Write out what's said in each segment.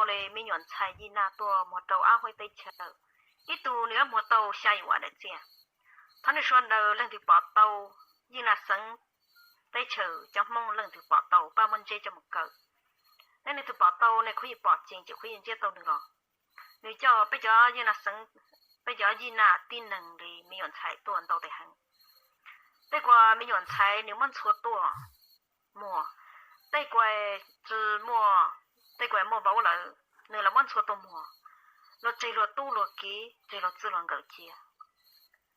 li me nyuam ntxhais Yij Naj tuaj muag rau Ab Huaib teb chaws, ib tug nws yuav muag tau xya yim vas daim txiaj. Thov nej sawv daws leej twg pom tau Yij Naj xeev teb chaws cov Hmoob, leej twg pom tau pab muab ntsiab coj mus kaw. Nej leej twg pom tau nej khuv yeej pom cees ces khuv yeej ntsiab tau nws los. Nws coj peb cov Yij Naj xeev, peb cov Yij Naj tib neeg li me nyuam ntxhais tuaj ntau tes heev. Tej kua me nyuam ntxhais nws muab ntxhua tuaj muag, tej kua tsis muaj, tej kua muaj vauv lawm, nws los muab ntxhua tuaj muag, luag tseg luag tub luag kiv, tseg luag txij luag nkawm cia.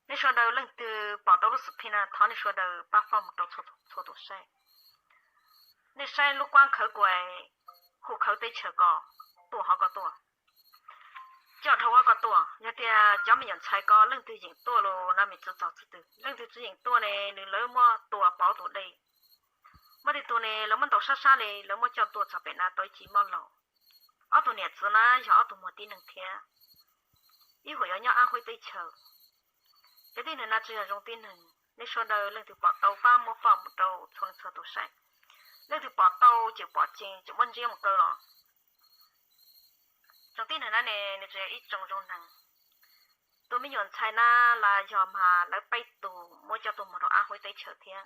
Nej sawv daws leej twg pom tau lub xwm txheej na thov nej sawv daws pab faj mus rau txhua tus saib. Nej saib lub kuab khawv kua, hu khawv teb chaws ko tuaj hov ko tuaj, coj dhau hov ko tuaj. Yog tias cov me nyuam ntxhais ko leej twg yeem tuaj los no me txwv txog txwv twg, leej twg tsis yeem tuaj ne nws lawv muab tua pov tus dej. Muab tej tug ne lawv muab ntaus sab sab li, lawv muab coj tuaj txog pem na tau ib ci mob laus. Ob tug niam txiv na yog ob tug muag tib neeg thiab, ib huam yuav nyob Ab Huaib teb chaws. Cov tib neeg na tsis yog zoo tib neeg. Nej sawv daws leej twg pom tau pab muab faj mus rau txhua leej txhua tus saib. Leej twg pom tau ces pom cees ces muab ntsiab mus kaw los. Tsoom tib neeg na ne nws tsis yog ib tsoom zoo neeg. Tus me nyuam ntxhais na los yog mas lawv peb tug muab coj tuaj muag rau Ab Huaib teb chaws thiab,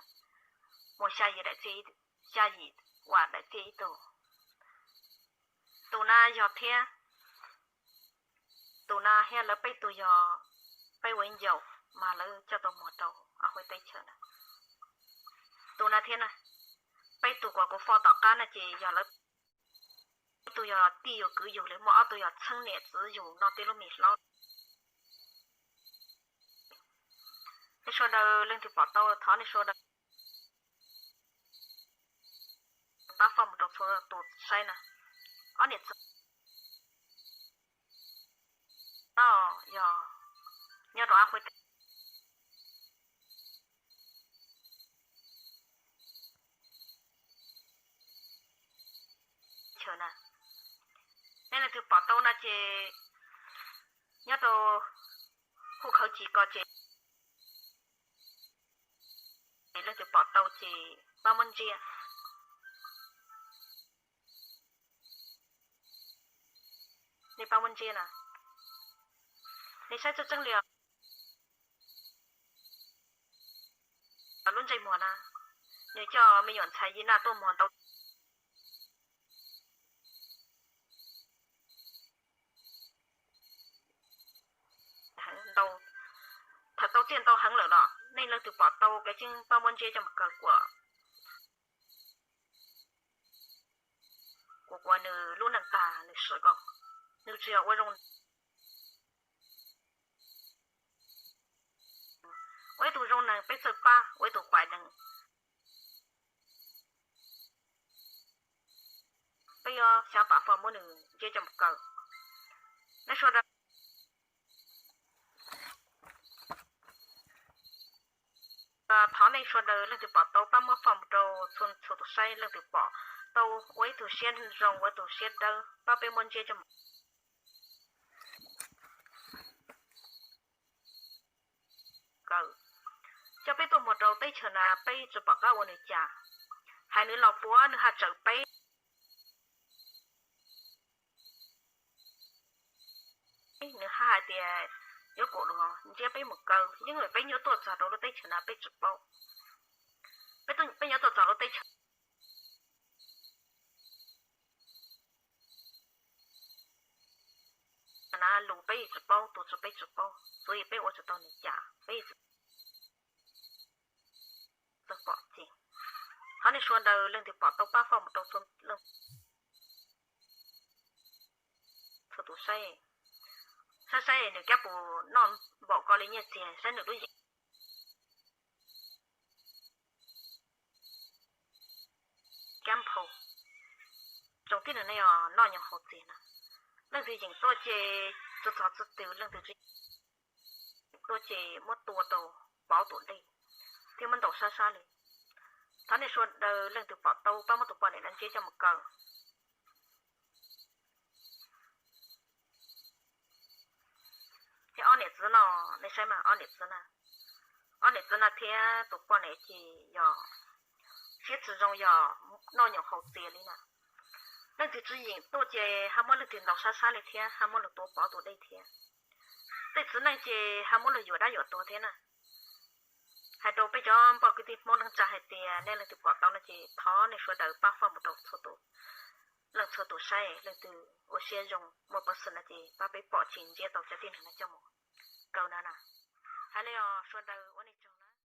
muag xya yim daim txiaj, xya yim vas daim txiaj ib tug. Tus na yog thiab, tus na thiab lawv peb tug yog peb ua ib ncaus mas lawv coj tau muag rau Ab Huaib teb chaws na. Tus na thiab na, peb tug uas kuv faj tom qab na ces yog lawv, ib tug yog tij yug kwv yug li, muaj ob tug yog txheeb niam txiv yug noj tej lub me hlob. Nej sawv daws leej twg pom tau thov nej sawv daws pab faj mus rau txhua tus saib na. Ob niam txiv no yog nyob rau Ab Huaib teb chaws na. Nej leej twg pom tau no ces nyob rau hu khawv ci ko ces leej twg pom tau ces pab muab ntsiab. Nej pab muab ntsiab na. Nej saib tseeb tseeb li os. Lub ntsej muag na, nws coj me nyuam ntxhais Yij Naj tuaj muag ntau, ntau, thaum tau txiaj ntau heev lawm los nej leej twg pom tau kev tseeb pab muab ntsiab coj mus kaw kuas, kuas, kuas nws lub neej tag nws sim ko. Nws tsis yog ua zoo, ua ib tug zoo neeg peb txawj pab, ua ib tug pais neeg peb yuav xyav pam fo muab nws ntsiab coj mus kaw. Nej sawv daws, thov nej sawv daws leej twg pom tau pab muab faj mus rau txhua, txhua tus saib, leej twg pom tau ua ib tug siab zoo ua ib tug siab dawb pab peb muab ntsiab coj mus kaw. Coj peb tuaj muag rau teb chaws na peb tsis pom qab ua nws cas. Hais nws los puav nws haj tsawm peb, nws haj hais tias yuav kom luag ntsiab peb mus kaw, yeej peb nyuam tuaj txog rau lub teb chaws na peb tsis paub. Peb nyuam tuaj txog lub teb chaws na lus peb yeej tsis paub, tus tsis peb tsis paub, txuav yog peb ua tsis tau nws cas peb yeej tsis tau pom ces. Thov nej sawv daws leej twg pom tau pab faj mus rau txhua tus saib, saib saib nws kab puas noj npaum ko li nyiaj txiag, saib nws lub yeeb kab nphau. Tsoom tib neeg ne yog noj nyoos haus txiag na, leej twg yeem tuaj ces tsis txog txij twg, leej twg tsis tuaj ces muab tua rau pov tus dej thiab muab ntaus sab sab li. Thov nej sawv daws leej twg pom tau pab muab tus poj niam no ntsiab coj mus kaw. Thiab ob niam txiv no, nej saib mas ob niam txiv na, ob niam txiv no thiab tus poj niam ces yog siab tsis zoo, yog noj nyoos haus txiag li na. Leej twg tsis yeem tuaj ces ho muab leej twg ntaus sab sab li thiab, ho muab luag tua pov tus dej thiab. Tej txiv neej ces ho muab luag yuam dab yuam tuag thiab na. Hais rau peb cov npoj kwv tij Hmoob neej tsa hais tias nej leej twg pom tau no ces thov nej sawv daws pab faj mus rau txhua tus, leej txhua tus saib, leej twg ua siab zoo muaj peev xwm no ces pab peb pom tsis ntsiab tau cov tib neeg no coj mus kaw no na. Hais li os sawv daws, ua nej tsaug.